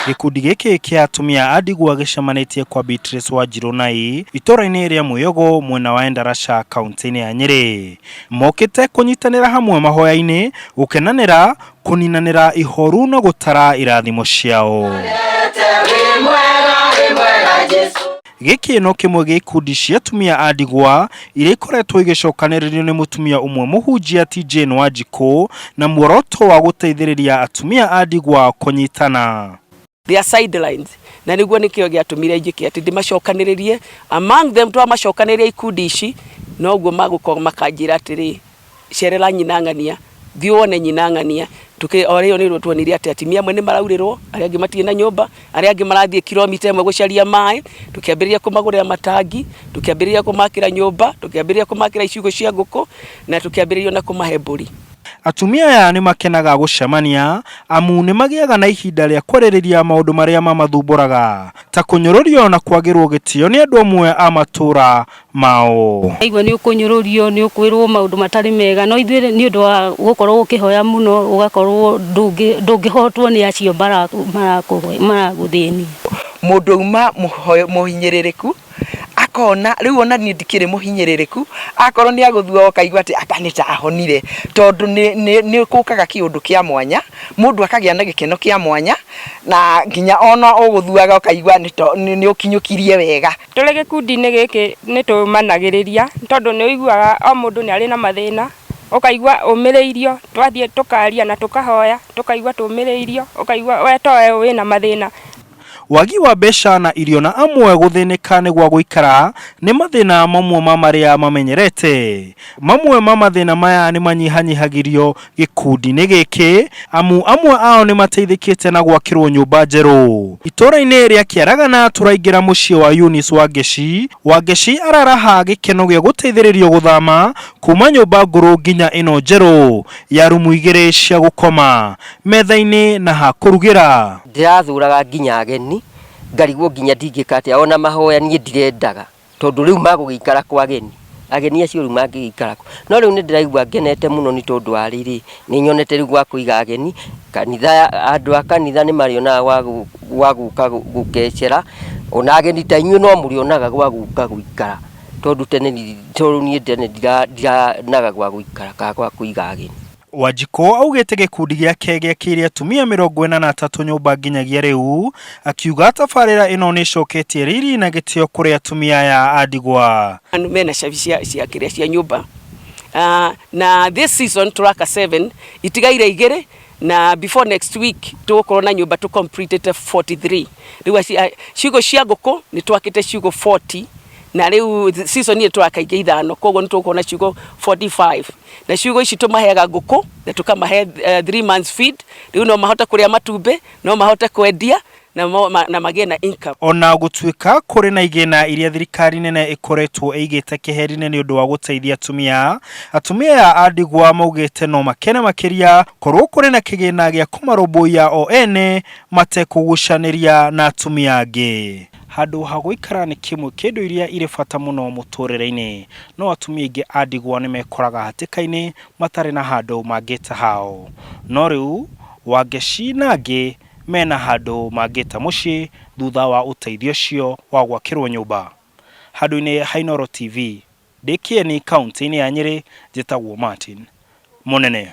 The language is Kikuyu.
Gĩkundi gĩkĩ kĩa atumia a ndigwa gĩcemanĩtie kwa Beatrice Wanjirũ Nai itũũra-inĩ rĩa Mwĩyogũ mwena wa Endarasha kaunti-inĩ ya Nyĩrĩ. Mokĩte kũnyitanĩra hamwe mahoya-inĩ, gũkenanĩra, kũninanĩra ihoru na gũtara irathimo ciao. Gĩkĩ no kĩmwe gĩa ikundi cia atumia a ndigwa iria ikoretwo igĩcokanĩrĩrio nĩ mũtumia ũmwe mũhunjia ti Jane Wanjikũ na muoroto wa gũteithĩrĩria atumia a ndigwa kũnyitana. They are sidelines na nĩguo nĩkĩo gĩatũmire njĩke atĩ ndĩmacokanĩrĩrie among them twamacokanĩrĩria ikundi ici noguo magũkorwo makanjĩra atĩrĩ cerera nyina ng'ania thiĩ wone nyina ng'ania Tũkĩ o rĩo nĩruo tuonire atĩ atumia amwe nĩ maraurĩrwo arĩa angĩ matirĩ na nyũmba arĩa angĩ marathiĩ kilomita ĩmwe gũcaria maĩ tũkĩambĩrĩria kũmagũrĩra matangi tũkĩambĩrĩria kũmakĩra nyũmba tũkĩambĩrĩria kũmakĩra iciugũ cia ngũkũ na tũkĩambĩrĩria ona kũmahe mbũri. Atumia aya nĩ makenaga gũcemania amu nĩ magĩaga na ihinda rĩa kwarĩrĩria maũndũ marĩa mamathumbũraga ta kũnyũrũrio na kwagĩrwo gĩtĩo nĩ andũ amwe a matũũra mao. Aigua nĩ ũkũnyũrũrio, nĩ ũkwĩrwo maũndũ matarĩ mega, no ithuĩ nĩ ũndũ wa gũkorwo ũkĩhoya mũno ũgakorwo ndũngĩhotwo nĩ acio maragũthĩnia. Mũndũ auma mũhinyĩrĩrĩku akona rĩu ona niĩ ndikĩrĩ mũhinyĩrĩrĩku, akorwo nĩ agũthua ũkaigua atĩ anga nĩ ta ahonire, tondũ nĩ gũkaga kĩũndũ kĩa mwanya, mũndũ akagĩa na gĩkeno kĩa mwanya, na nginya ona ũgũthuaga ũkaigua nĩ ũkinyũkirie wega. Tũrĩ gĩkundi-inĩ gĩkĩ nĩ tũmanagĩrĩria tondũ nĩ ũiguaga o mũndũ nĩ arĩ na mathĩna, ũkaigua ũmĩrĩirio, twathiĩ tũkaria na tũkahoya, tũkaigua tũmĩrĩirio, ũkaigua we towe wĩna mathĩna. Wagi wa mbeca na irio na amwe gũthĩnĩka nĩ gwa gũikara nĩ mathĩna mamwe ma marĩa mamenyerete. Mamwe ma mathĩna maya nĩ manyihanyihagirio gĩkundi-inĩ gĩkĩ amu amwe ao nĩ mateithĩkĩte na gwakĩrwo nyũmba njerũ. Itũũra-inĩ rĩa Kĩaragana tũraingĩra mũciĩ wa Eunice Wangeci. Wangeci araraha gĩkeno gĩa gũteithĩrĩrio gũthama kuma nyũmba ngũrũ nginya ĩno njerũ ya rumu igĩrĩ cia gũkoma, metha-inĩ na ha kũrugĩra. Ndĩrathũraga nginya ageni, ngarigwo nginya ndingĩka atĩa, ona mahoya niĩ ndirendaga, tondũ rĩu magũgĩikara kwa ageni, ageni acio rĩu mangĩgĩikara kũ? No rĩu nĩ ndĩraigua ngenete mũno nĩ tondũ wa rĩrĩ, nĩ nyonete rĩu gwa kũiga ageni, kanitha, andũ a kanitha nĩ marĩonaga gwa gũka gũkecera, ona ageni ta inyuĩ no mũrĩonaga gwa gũka gũikara, tondũ tene, tondũ niĩ tene ndiranaga gwa gũikara kana gwa kũiga ageni. Wanjikũ augĩte gĩkundi gĩake gĩakĩire atumia 43 nyũmba nginyagia rĩu, akiuga tabarĩra ĩno nĩĩcoketie riri na gĩtĩo kũrĩ atumia aya a ndigwa. Andũ mena cabi cia cia kĩrĩa cia nyũmba na this season tũraka 7 itigaire igĩrĩ na before next week tũgũkorwo na nyũmba tũ completete 43 rĩu ciugũ cia ngũkũ nĩ twakĩte ciugũ 40 na rĩu season ĩyo tũraka ingĩ ithano koguo nĩ tũgũkorwo na ciugũ 45 na ciugũ ici tũmaheaga ngũkũ na tũkamahe 3 months feed rĩu no mahote kũrĩa matumbĩ no mahote kwendia na, na magĩe na income. Ona gũtuĩka kũrĩ na igĩna iria thirikari nene ĩkoretwo ĩigĩte keheri-inĩ nĩ ũndũ wa gũteithia atumia, atumia aya a ndigwa maugĩte no makene makĩria korwo kũrĩ na kĩgĩna gĩa kũmarũmbũiya o ene matekũgucanĩria na atumia angĩ. Handũ ha gũikara nĩ kĩmwe kĩa indo iria irĩ bata mũno mũtũrĩre-inĩ, no atumia aingĩ a ndigwa nĩ mekoraga hatĩka-inĩ matarĩ na handũ mangĩta hao. No rĩu Wangeci na angĩ mena handũ mangĩta mũciĩ thutha wa ũteithio ũcio wa gwakĩrwo nyũmba. Handũ-inĩ ha Inooro TV, ndĩ Kieni kauntĩ-inĩ ya Nyĩrĩ, njĩtagwo Martin Mũnene.